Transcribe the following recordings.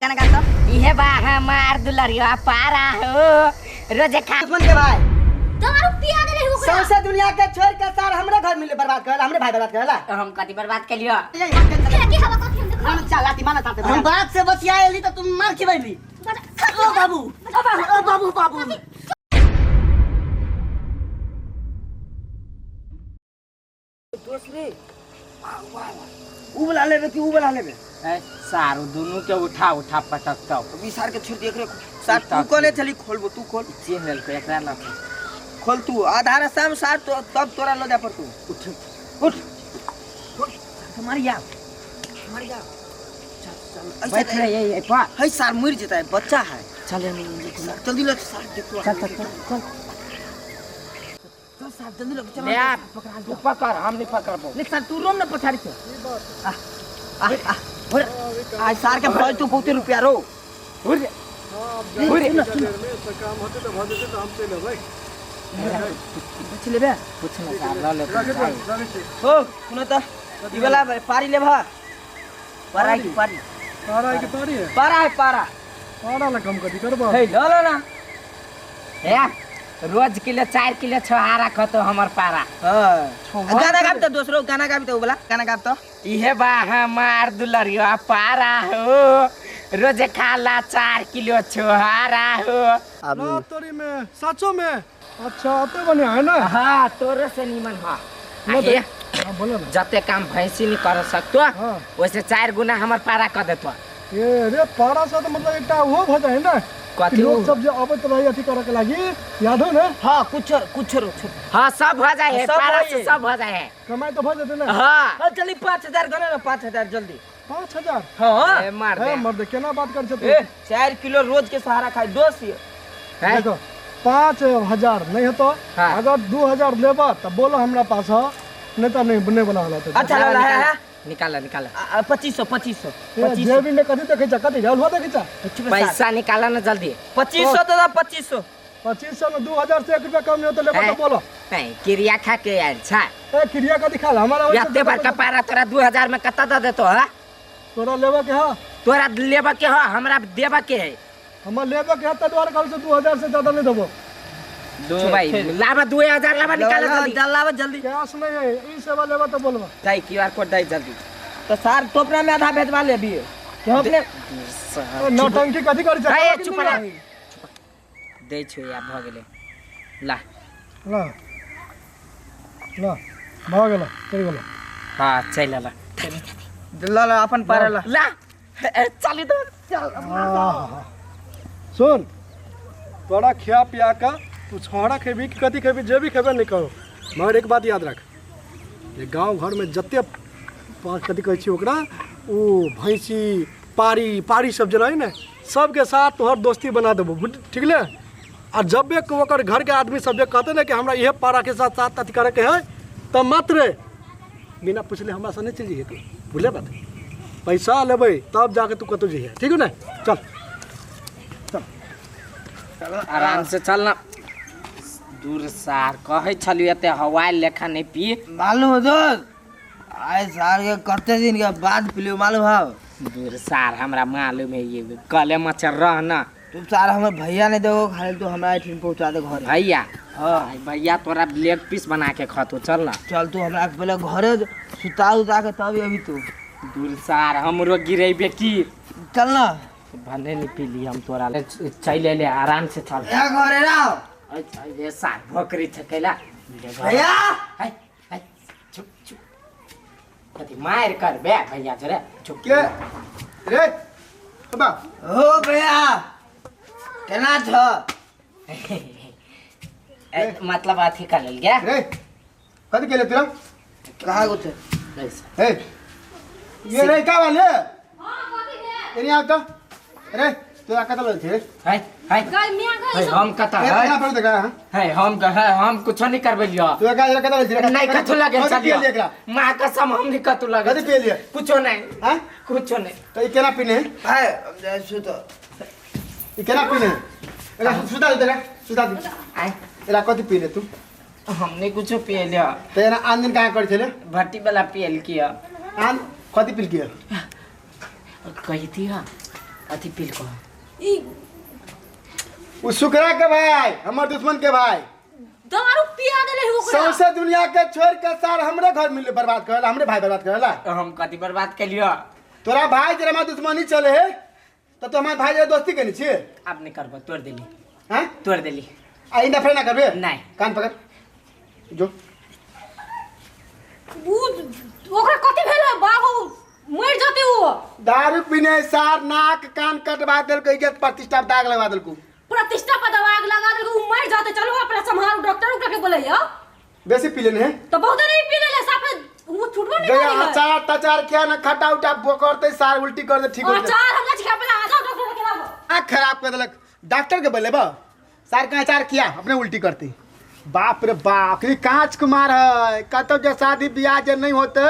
गाना गाता। इहे बा हमार दुलरिया पारा हो, रोजे खा दुश्मन के भाई दारू पिया देले हो ओकरा। सौंसे दुनिया के छोड़ के सार हमरे घर मिले बर्बाद करला, हमरे भाई बर्बाद करला। हम कथी बर्बाद केलियो? के हवा कथी हम देखो। हम चल लाती माना ताते। हम बात से बतिया एली तो तुम मार खिबैली। ओ बाबू, ओ बाबू, बाबू। दोस्त रे, ऊ वाला लेबे कि ऊ वाला लेबे? ए, सारू दुनू के उठा उठा पटकतौ। अभी सार के छोड़ देख रे सार, तू कोने चली खोलबो, तू खोल। चिन्ह लेलको एकरा लग। खोल तू आधा रास्ता में सार, तो तब तोरा ल जा पर तू। उठ उठ उठ, मार या मार या, चल चल। बैठ रे ये पर। है सार मर जेता है, बच्चा है। चल जल्दी लग सार, देखो। चल चल चल चल सार जल्दी लग, चल। ले आ, तू पकड़, हम नहीं पकड़बो। नहीं सार, तू रोम ना पछाड़ी से। आ आ आ, आज सार के फल तू बहुते रुपया रो। उड़ उड़। काम होते तऽ भऽ जेतै तऽ हम चलि अयबै। बच लेबे। कुछ ना सार, ल ले तू जाई। हो सुनो त, ई वाला पारी लेबा? पारा की पारी? पारा के पारी है। पारा है पारा। पारा ला कम कथी करबो? हे ल ल ना। हे, रोज किलो 4 किलो छोहारा खतो हमर पारा। हां, गाना गाब त दोसरो गाना गाब त, ऊ वाला गाना गाब त। इहे बा हमार दुलरिया पारा हो, रोज खाला 4 किलो छोहारा हो। अब तोरी में सचो में अच्छा अते बढ़िया है ना? हाँ, तोरे से निमन हा। ना। हाँ, बोलो ना। जते काम भैंसी नहीं कर सकतो हाँ। वैसे 4 गुना हमर पारा कर देतो। ये रे पारा से तो मतलब एकटा वो भ जाए ना। कथी? लोग सब जे अबैत रही अथी करे के लागी, याद हो ना? हां, कुछ कुछ हाँ, सब हो जाए है। सब पारा हो से जाए। सब हो जाए है। कमाई तो भ जेतै ना? हाँ। हां, चली 5000 गने ना, 5000 जल्दी। 5000? हां। ए, मार है दे। मर्द केना बात कर छे तू? ए 4 किलो रोज के सहारा खाई दोस्त ये। हैं? देखो 5000 नहीं हो तो हाँ। अगर 2000 लेबा तो बोलो हमरा पास हो, नहीं तो नहीं नहीं बना होला तो। अच्छा ला ला है। निकाला निकाला। 2500 2500। ये जेबी में कथी देखै छ? कथी जाउल देखै छ? पैसा निकाला ना जल्दी। 2500 तो 2500। 2500 में 2000 से 1 रुपया कम नहीं हो तो लेबा तो हैं? बोलो। नहीं, क्रिया खा के आयल छा। ए क्रिया कथी खाल हमारा ओइसे एते बड़का पारा तोरा 2000 में कत्ता दे देतो हा? तोरा लेबा के हा? तोरा लेबा के हा, हमरा देबा के है। हमरा लेबा के हा त द्वार कहल से 2000 से ज्यादा नहीं देबो। दो भाई लाबा 2000 लाबा, निकाला जल्दी। लावा जल्दी। कैश नहीं है, ई सेवा लेबा तो बोलबा। दाई क्यूआर कोड दाई जल्दी। तो सार टोपना में आधा भेजवा ले अभी तो अपने। ए, नौटंकी कथी करै छ? ए, चुप रह। दै छौ या भ गेलै। ला। ला ला भ गेल, चलि गेल। हां, चलि ला। ला ला अपन पारा ला। ला। ए, चली दो। चल। आहा। सुन, तोरा खिया पिया का तू छोहरा खेबी कि कथी खेबी जे भी खेबे नहीं करो, मगर एक बात याद रख, जे गांव घर में जते कथी कहै छी ओकरा, ऊ भैंसी पारी पारी सब जे रही ने, सबके साथ तोहर दोस्ती बना देबो, ठीक ले? आ जब भी ओकर घर के आदमी सब जे कहते ने कि हमरा इहे पारा के साथ साथ अथी करे के है, तब मात्र बिना पूछले हमरा से नहीं चलि जइहे तू, बुझले बात? पैसा लेबै तब जाके तू कतौ जइहे, ठीक है ने? चल चल आराम से चल ना। दूर सार कहै छलियो एते हवाई लेखा नहीं पी। मालूम हो दोस्त, आए सार के कते दिन के बाद पिलियो मालूम हो? दूर सार हमरा मालूम है, ये गले मचर रह ना। तुम सार हमर भैया नहीं देखो खाली, तू हमरा एठिन पहुंचा दे घरे। भैया? हाँ। भैया तोरा लेग पीस बना के खतो, चल ना। चल तू हमरा पहले घरे सुता उता के तब अभी तू। दूर सार हमरो गिरेबे की। चल ना। भने नहीं पीली हम तोरा ले, चल ले आराम से चल। ए घरे रहो। अच्छा ये सार भोकरी छ कैला। भैया। हाय हाय, चुप चुप। कथी मार कर बे भैया जरे चुप। के रे बाबा? हो भैया केना छ? ए, मतलब अथी कर लेल गया। रे कथी केले तोरा? कहाँ कुछ? ए ये रे का वाले? हां, कथी भेल? एनी आव त रे, तोरा कतऽ लग छै रे? हाय हाय। गई मियां गई। है हम कतऽ ए, है? केना पड़े देखा, हां? है हम है हम कुछो नहीं करबे लियो। तोरा का कतऽ लग छै? नहीं कथू लगे कथी चलियो। पियलियै एकरा? माँ कसम हम नहीं कथू लगे। कथी पियलियै? कुछो नहीं। हां? कुछो नहीं। तऽ ई केना पीने? भाई हम जाइ सुत। ई केना पीने? एकरा सुता दे, एकरा सुता दे। आय। एकरा कथी पीने तू? हमने कुछो पिए लियो। तऽ एना आन दिन कहाँ करै छलै? भट्टी वाला पियल किया। आन कथी पिल किया? कही थी हाँ। अथी पीलको ई उ सुकरा के भाई हमर दुश्मन के भाई दारू पिया देले है ओकरा सौंसे दुनिया के छोड़ के सार हमरे घर मिले बर्बाद करेला हमरे भाई बर्बाद करेला हम कथी बर्बाद केलियो तोरा भाई जरा हमार दुश्मनी चले है तो तू हमार भाई जरा दोस्ती करनी छिए अब नहीं करबो तोड़ देली हैं तोड़ देली आइंदा फिर ना करबे नहीं। कान पकड़ जो उ ओकरा कथी भेल है बाबू मर जते उ दारू पीने सार नाक कान कटवा देलको इज्जत प्रतिष्ठा पर दाग लगा देलको प्रतिष्ठा पर दवाग लगा देलको उ मर जाते चलो अपना संभाल डॉक्टर ओकरा के बोलैया बेसी पी लेने है तो बहुत नहीं पी लेले साफे उ छुटबो नहीं गया करी है अचार तचार किया ना खटा उटा बोकरते सार उल्टी कर दे ठीक हो जाए अचार हमरा छिका पहले आ जाओ डॉक्टर के लाबो आँख खराब कर देलक डॉक्टर के बोले बा सार का अचार किया अपने उल्टी करते बाप रे बाप ई कांच कुमार है कतौ जे शादी बियाह जे नहीं होते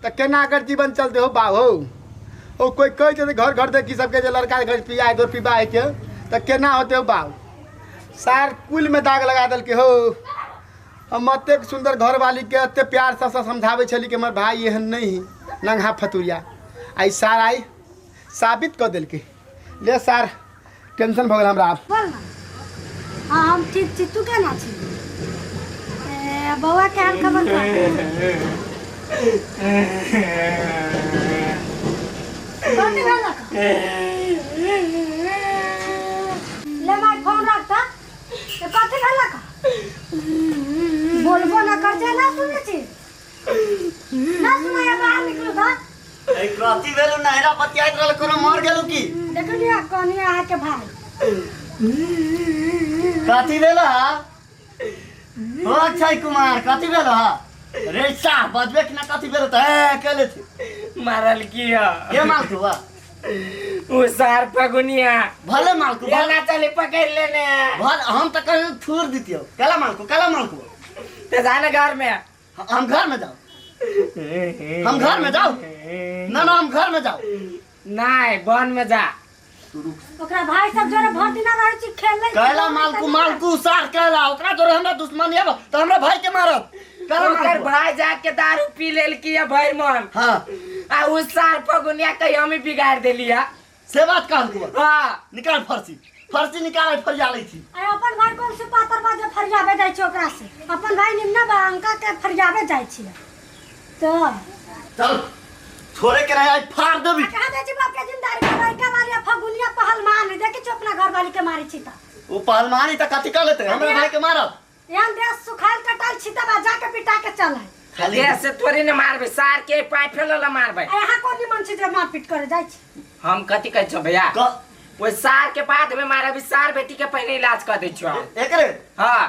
तो केना कर जीवन चलते हो बाहो ओ कोई कहे छै घर घर देखी सबके जे लड़का के घर पिया दो पीबा है के तो केना होते हो बाप सार कुल में दाग लगा देलके हो हम एतेक सुंदर घरवाली के एते प्यार से सब समझाबै छली कि हमर भाई एहन नहीं है नंगा फतुरिया आई सार आई साबित कऽ देलकै ले सार टेंशन भऽ गेल हमरा आब बोल ना। हाँ हम ठीक छी, तू केना छी? ए, बौआ के हाल खबर का? कथी भेलक? ले my phone रख त। ए, कथी भेलक? बोलबो ना कर जे ना सुनै छी, ना सुनै बाहर निकलू त। ए कथी भेलू नहरा बतियाइत रहल कोनो मर गेलू की? देखलियै कहनी अहाँके भाई। कथी भेल हा? हो अक्षय कुमार कथी भेल हा? रे साह बजबे कि ना कथी भेल त ए केले छी मारल की है के मालकू बा? उ सार फगुनिया भले मालकू भले एना चले पकड़ लेने भले हम त कहीं थूर दितियौ। केला मालकू केला मालकू तो जाना घर में। हम घर में जाओ, हम घर में जाओ ना ना हम घर में जाओ नहीं वन में जा। ओकरा भाई सब जोरे भर दिना रहै छी खेलै कैला मालकू मालकू सार कैला ओकरा जोरे हमरा दुश्मनी है त हमरा भाई के मारत। कैला ओकर मालकू? भाई जाके दारू पी लेल की है भाई मन। हाँ आ उ सार फगुनिया के हम ही बिगाड़ देलिया से बात कहलकू। हाँ निकाल फरसी फरसी निकाल फरिया लै छी। अरे अपन भाई कोन से पातर बा जे फरियाबे जाइ छी ओकरा से? अपन भाई निम्न बा अंका के फरियाबे जाइ छी तो चल छोड़े के रहे आई फाड़ देबी। कहा जाइ छी बाप के जिंदारी के लड़का वाली फगुनिया पहलवान देखै छी अपना घर वाली के मारै छी त। उ पहलवानी त कथी कर लेते हमरा भाई के मारब? यहाँ देश सुखाल कटाल छी त जाके पिटा के चल है। खाली देह से थोड़ी न मारबे सार के पाइप फेल मारबे। यहाँ कोन निमन छी जे मारपीट करे जाइ छी? हम कथी कहै छौ भैया वो सार के बाद में मारबी सार बेटी के पहले इलाज कर दै छौ एकरे। हाँ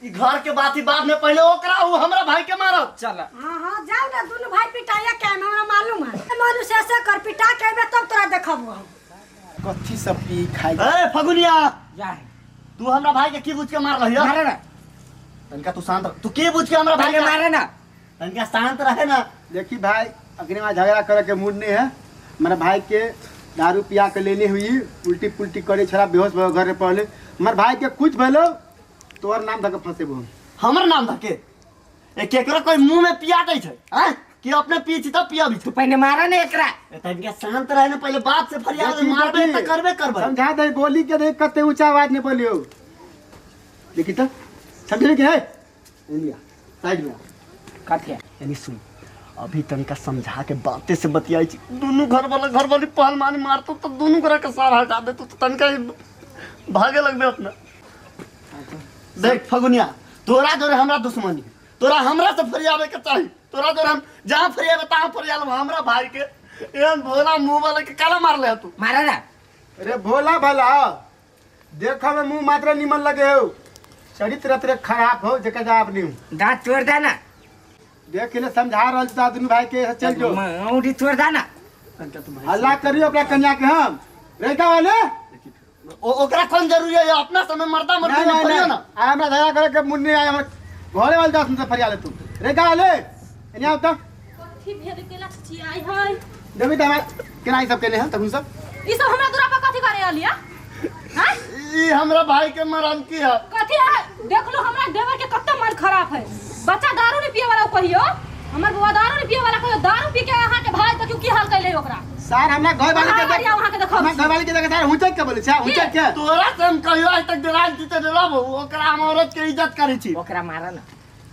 ई घर के बात ही बाद में पहले ओकरा उ हमरा भाई के मारब। चल हाँ हाँ जाओ ना दोनों भाई पिटाया के हमरा मालूम है। मनुष्य ऐसे कर पिटा के अबे तब तोरा देखबो हम। कथी सब पी खाई। ए फगुनिया जा तू हमरा भाई के की बुझ के मारलही? मारे ना तनका तू शांत रह। तू की बुझ के हमरा भाई के मारे ना? तनका शांत रहे ना। देखी भाई अगने में झगड़ा करे के मूड नहीं है। मेरे भाई के दारू पिया के लेने हुई उल्टी पुल्टी करे छड़ा बेहोश भ घर में पड़ले। हमारे भाई के कुछ भेलो तोर नाम धके फंसेबो हम। हमर नाम धके? ए केकरो कोई मुंह में पिया दै छै हैं कि अपने पी छी तब पियाबी तू पहले मारा ने एकरा। ए तनका शांत रहे ना पहले बात से फरियाद मारबे त करबे करबे। समझा दे बोली के दे कते ऊंचा आवाज नहीं बोलियो। देखी त समझली के है इंडिया साइड में कथी यानी सुन अभी तनका समझा के बातें से बतियाई छी। दोनों घर वाला घर वाली पहलवानी मारतो तो दोनों घर के सार हटा देतो तो तनका भागे लगबे अपना। देख फगुनिया तोरा जोरे हमरा दुश्मनी तोरा हमरा से फरियावे के चाही। तोरा जोरे हम जहाँ फरियावे तहाँ फरिया लेब। हमरा भाई के एहन भोला मुंह वाला के काला मारले तू? मारा ना। अरे भोला भला देखा में मुंह मात्र निमन लगे हो चरित्र अतरे खराब हो जेकर जवाब नहीं हूं। दांत तोड़ दे ना। देख ले समझा रहल छी दुनू भाई के चल जो औरी तोड़ दे ना। हल्ला करियो अपना कन्या के हम रेखा वाले ओकरा कोन जरूरी है अपना समय मर्दा मर्दी में फरियो ना। आ हमरा झगड़ा करे के मुन्नी आय हमर घरे वाले दस से फरिया ले तू। रेखा वाले एने आउ त कथी भेल केला छी आई है देबी त हमरा केना ई सब केने है तखन सब ई सब हमरा दूरा पर कथी करे आलिया? हां ई हमरा भाई के मरम की है कथी है? देख लो हमरा देवर के कत्ते मन खराब है। बच्चा दारू नहीं पिए वाला कहियो हमर बौआ दारू नहीं पिए वाला कहियो दारू पी के अहाँ के भाई देखियो की हाल कैले ओकरा। सार हमरा घर वाले के अहाँ देख अहाँ के देखब। हमरा घर वाले के देख सार हुचक के बोले छै हुचक के। तोरा से हम कहियो आज तक डराल छी त डराबो ओकरा हम औरत के इज्जत करै छी। ओकरा मारा ना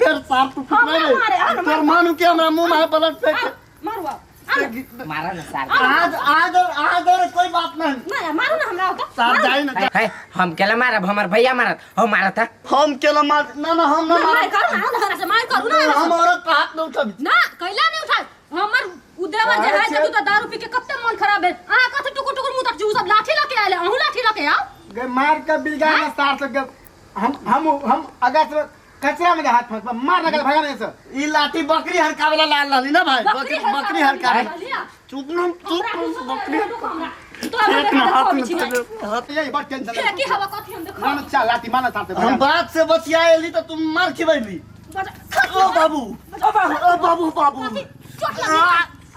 फिर सार तू हमरा फुटले मारे, रे हमरा तोर मानू के हमरा मुंह में पलट फेंक। मारू आओ। मारा ना सार। आज आज आज और कोई बात नहीं। ना मारू ना हमरा ओका। सार जाई ना। है हम केला मारब हमर भैया मारत हम मारत है। हम केला मार ना ना हम ना मार करू ना हमरा से मार करू ना। हम औरत पे हाथ न उठाबी। ना कैला नहीं उठा हमर उ देवर जे है देखू त दारू पी के कते मन खराब भेल। अहाँ कथि टुकुर टुकुर मुंह तक जू सब लाठी लके आयल अहूँ लाठी लके आओ। गे मार के बिलगा ना सार से हम हम हम अगर से कचरा में हाथ फंस मार लगल भगा नहीं से। ई लाठी बकरी हरकावेला लाल रहली ना भाई बकरी बकरी हरकावे। चुप ना चुप बकरी तो हाथ में यही बड़ टेंशन है की हवा कथि हम देखो। मानो चल लाठी मानो सार से हम बात से बचिया एली त तुम मार खिबैली। ओ बाबू ओ बाबू बाबू चोट लगी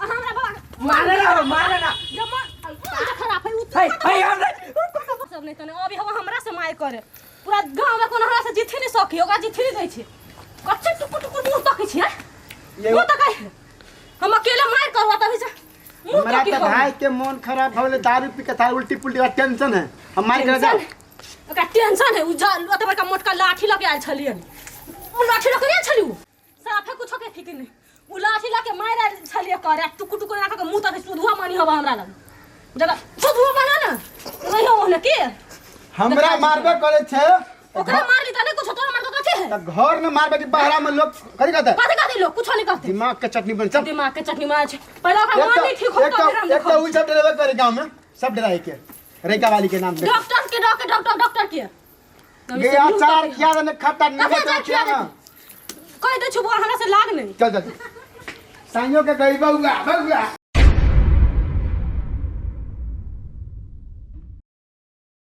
हमरा बाबा मारे ना मारे ना जब खराब है उ है है हमरा सब नहीं तने अभी हवा हमरा से मार करे पूरा गांव में कोनो हमरा से जीते नहीं सकी ओकरा जीते नहीं दै छै कच्चे टुकुर टुकुर मुंह तकै छै मुंह तकै हम अकेले मार करवा तभी से मुंह हमरा तकी त भाई के मन खराब भले दारू पी के था उल्टी पुल्टी का टेंशन है हम मार कर जा ओकरा टेंशन है उ जा ओते बड़का मोटका लाठी लके आयल छलियन उ लाठी लके आयल छली उ साफे कुछो के फिकिर नहीं उ लाठी लके मार आयल छलिए करे टुकुर टुकुर राख के मुंह तक सुधुआ मानी हवा हमरा लग जगह सुधुआ माना ना नहीं हो ने की हमरा मारबे करे छै ओकरा मार ली त नहीं कुछ तोरा मार के कथि है त घर में मारबे कि बाहरा में लोग कथि कहते कथि कहते लोग कुछ नहीं कहते दिमाग के चटनी बन सब दिमाग के चटनी मार छै पहले ओकरा मार नहीं ठीक हो एक तो एक तो उ सब डरेबे करे गांव में सब डराए के रेखा वाली के नाम डॉक्टर के डॉक्टर डॉक्टर डॉक्टर के गे अचार खिया दे खट्टा नींबू खिया ना कह दे छु बुआ हमरा से लाग नहीं चल चल साइयो के गई बउआ बउआ।